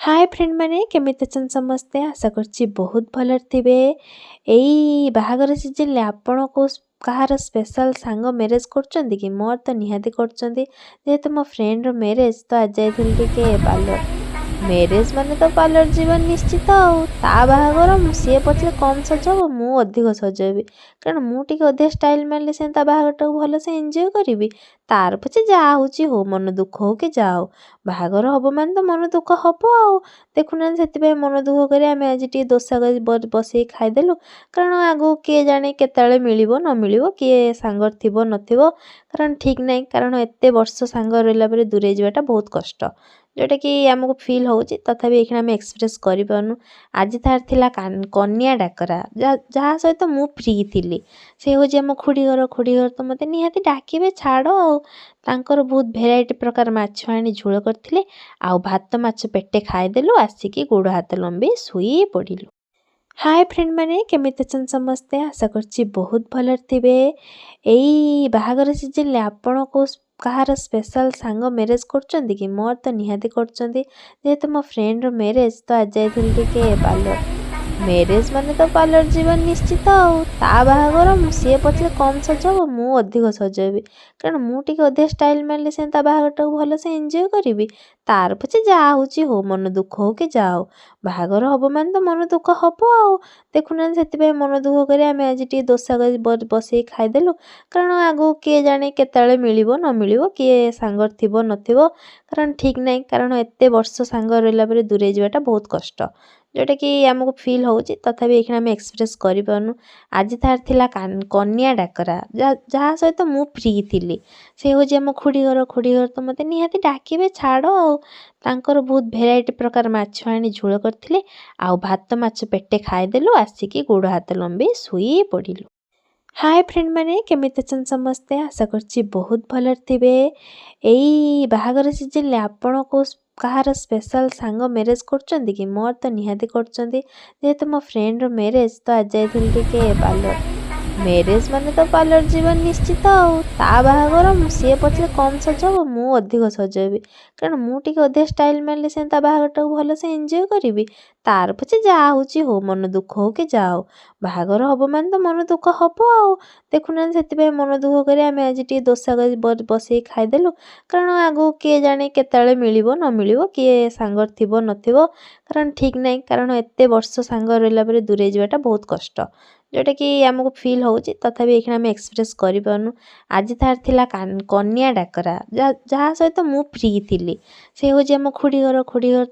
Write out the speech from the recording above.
ହାଏ ଫ୍ରେଣ୍ଡମାନେ, କେମିତି ଅଛନ୍ତି ସମସ୍ତେ? ଆଶା କରୁଛି ବହୁତ ଭଲରେ ଥିବେ। ଏଇ ବାହାଘର ସିଜିନ୍ରେ ଆପଣ କେଉଁ କାହାର ସ୍ପେଶାଲ୍ ସାଙ୍ଗ ମ୍ୟାରେଜ୍ କରୁଛନ୍ତି କି? ମୋର ତ ନିହାତି କରୁଛନ୍ତି। ଯେହେତୁ ମୋ ଫ୍ରେଣ୍ଡର ମ୍ୟାରେଜ୍, ତ ଆଜି ଯାଇଥିଲି ଟିକେ ପାର୍ଲର। ମ୍ୟାରେଜ୍ ମାନେ ତ ପାର୍ଲର ଯିବା ନିଶ୍ଚିତ। ଆଉ ତା ବାହାଘର, ସିଏ ପଛେ କମ୍ ସଜ ହବ, ମୁଁ ଅଧିକ ସଜ ହେବି। କାରଣ ମୁଁ ଟିକେ ଅଧିକ ଷ୍ଟାଇଲ୍ ମାରିଲେ ସେ ତା ବାହାଘରଟାକୁ ଭଲସେ ଏନ୍ଜୟ କରିବି। ତାର ପଛେ ଯାହା ହେଉଛି ହଉ, ମନ ଦୁଃଖ ହଉ କି ଯାହା ହଉ, ବାହାଘର ହବ ମାନେ ତ ମନ ଦୁଃଖ ହବ। ଆଉ ଦେଖୁନାହାନ୍ତି, ସେଥିପାଇଁ ମନ ଦୁଃଖ କରି ଆମେ ଆଜି ଟିକେ ଦୋସା ବସେଇକି ଖାଇଦେଲୁ। କାରଣ ଆଗକୁ କିଏ ଜାଣେ କେତେବେଳେ ମିଳିବ ନ ମିଳିବ, କିଏ ସାଙ୍ଗରେ ଥିବ ନଥିବ, କାରଣ ଠିକ୍ ନାହିଁ। କାରଣ ଏତେ ବର୍ଷ ସାଙ୍ଗ ରହିଲା ପରେ ଦୂରେଇ ଯିବାଟା ବହୁତ କଷ୍ଟ, ଯେଉଁଟାକି ଆମକୁ ଫିଲ୍ ହେଉଛି, ତଥାପି ଏଇକ୍ଷିଣା ଆମେ ଏକ୍ସପ୍ରେସ୍ କରିପାରୁନୁ। ଆଜି ତାର ଥିଲା କନ୍ୟା ଡାକରା। ଯାହା ସହିତ ମୁଁ ଫ୍ରି ଥିଲି, ସେ ହେଉଛି ଆମ ଖୁଡ଼ି ଘର। ଖୁଡ଼ି ଘର ତ ମୋତେ ନିହାତି ଡାକିବେ, ଛାଡ଼। ଆଉ ତାଙ୍କର ବହୁତ ଭେରାଇଟି ପ୍ରକାର ମାଛ ଆଣି ଝୋଳ କରିଥିଲେ, ଆଉ ଭାତ ମାଛ ପେଟେ ଖାଇଦେଲୁ। ଆସିକି ଗୋଡ଼ ହାତ ଲମ୍ବେଇ ଶୋଇ ପଡ଼ିଲୁ। ହାଏ ଫ୍ରେଣ୍ଡମାନେ, କେମିତି ଅଛନ୍ତି ସମସ୍ତେ? ଆଶା କରୁଛି ବହୁତ ଭଲରେ ଥିବେ। ଏଇ ବାହାଘର ସିଜିନ୍ରେ ଆପଣ କେଉଁ କାହାର ସ୍ପେଶାଲ୍ ସାଙ୍ଗ ମ୍ୟାରେଜ୍ କରୁଛନ୍ତି କି? ମୋର ତ ନିହାତି କରୁଛନ୍ତି। ଯେହେତୁ ମୋ ଫ୍ରେଣ୍ଡର ମ୍ୟାରେଜ୍, ତ ଆଜି ଯାଇଥିଲି ଟିକେ ପାର୍ଲର। ମ୍ୟାରେଜ୍ ମାନେ ତ ପାର୍ଲର ଯିବା ନିଶ୍ଚିତ। ଆଉ ତା ବାହାଘର, ସିଏ ପଛେ କମ୍ ସଜ ହବ, ମୁଁ ଅଧିକ ସଜ ହେବି। କାରଣ ମୁଁ ଟିକେ ଅଧିକ ଷ୍ଟାଇଲ୍ ମାରିଲେ ସେ ତା ବାହାଘରଟାକୁ ଭଲସେ ଏନ୍ଜୟ କରିବି। ତାର ପଛେ ଯାହା ହେଉଛି ହଉ, ମନ ଦୁଃଖ ହଉ କି ଯାହା ହଉ, ବାହାଘର ହବ ମାନେ ତ ମନ ଦୁଃଖ ହବ। ଆଉ ଦେଖୁନାହାନ୍ତି, ସେଥିପାଇଁ ମନ ଦୁଃଖ କରି ଆମେ ଆଜି ଟିକେ ଦୋସା ବସେଇକି ଖାଇଦେଲୁ। କାରଣ ଆଗକୁ କିଏ ଜାଣେ କେତେବେଳେ ମିଳିବ ନ ମିଳିବ, କିଏ ସାଙ୍ଗରେ ଥିବ ନଥିବ, କାରଣ ଠିକ୍ ନାହିଁ। କାରଣ ଏତେ ବର୍ଷ ସାଙ୍ଗ ରହିଲା ପରେ ଦୂରେଇ ଯିବାଟା ବହୁତ କଷ୍ଟ, ଯେଉଁଟାକି ଆମକୁ ଫିଲ୍ ହେଉଛି, ତଥାପି ଏଇକ୍ଷିଣା ଆମେ ଏକ୍ସପ୍ରେସ୍ କରିପାରୁନୁ। ଆଜି ତାର ଥିଲା କନ୍ୟା ଡାକରା। ଯାହା ସହିତ ମୁଁ ଫ୍ରି ଥିଲି, ସେ ହେଉଛି ଆମ ଖୁଡ଼ି ଘର। ଖୁଡ଼ି ଘର ତ ମୋତେ ନିହାତି ଡାକିବେ, ଛାଡ଼। ଆଉ ତାଙ୍କର ବହୁତ ଭେରାଇଟି ପ୍ରକାର ମାଛ ଆଣି ଝୋଳ କରିଥିଲେ, ଆଉ ଭାତ ମାଛ ପେଟେ ଖାଇଦେଲୁ। ଆସିକି ଗୋଡ଼ ହାତ ଲମ୍ବେଇ ଶୋଇ ପଡ଼ିଲୁ। ହାଏ ଫ୍ରେଣ୍ଡମାନେ, କେମିତି ଅଛନ୍ତି ସମସ୍ତେ? ଆଶା କରୁଛି ବହୁତ ଭଲରେ ଥିବେ। ଏଇ ବାହାଘର ସିଜିନ୍ରେ ଆପଣ କେଉଁ କାହାର ସ୍ପେଶାଲ୍ ସାଙ୍ଗ ମ୍ୟାରେଜ୍ କରୁଛନ୍ତି କି? ମୋର ତ ନିହାତି କରୁଛନ୍ତି। ଯେହେତୁ ମୋ ଫ୍ରେଣ୍ଡର ମ୍ୟାରେଜ୍, ତ ଆଜି ଯାଇଥିଲି ଟିକେ ପାର୍ଲର। ମ୍ୟାରେଜ୍ ମାନେ ତ ପାର୍ଲର ଯିବା ନିଶ୍ଚିତ। ଆଉ ତା ବାହାଘର, ସିଏ ପଛେ କମ୍ ସଜ ହବ, ମୁଁ ଅଧିକ ସଜ ହେବି। କାରଣ ମୁଁ ଟିକେ ଅଧିକ ଷ୍ଟାଇଲ୍ ମାରିଲେ ସେ ତା ବାହାଘରଟାକୁ ଭଲସେ ଏନ୍ଜୟ କରିବି। ତାର ପଛେ ଯାହା ହେଉଛି ହଉ, ମନ ଦୁଃଖ ହଉ କି ଯାହା ହଉ, ବାହାଘର ହବ ମାନେ ତ ମନ ଦୁଃଖ ହବ। ଆଉ ଦେଖୁନାହାନ୍ତି, ସେଥିପାଇଁ ମନ ଦୁଃଖ କରି ଆମେ ଆଜି ଟିକେ ଦୋସା ବସେଇକି ଖାଇଦେଲୁ। କାରଣ ଆଗକୁ କିଏ ଜାଣେ କେତେବେଳେ ମିଳିବ ନ ମିଳିବ, କିଏ ସାଙ୍ଗରେ ଥିବ ନଥିବ, କାରଣ ଠିକ୍ ନାହିଁ। କାରଣ ଏତେ ବର୍ଷ ସାଙ୍ଗ ରହିଲା ପରେ ଦୂରେଇ ଯିବାଟା ବହୁତ କଷ୍ଟ, ଯେଉଁଟାକି ଆମକୁ ଫିଲ୍ ହେଉଛି, ତଥାପି ଏଇକ୍ଷିଣା ଆମେ ଏକ୍ସପ୍ରେସ୍ କରିପାରୁନୁ। ଆଜି ତାର ଥିଲା କନ୍ୟା ଡାକରା। ଯାହା ସହିତ ମୁଁ ଫ୍ରି ଥିଲି, ସେ ହେଉଛି ଆମ ଖୁଡ଼ି ଘର। ଖୁଡ଼ି ଘର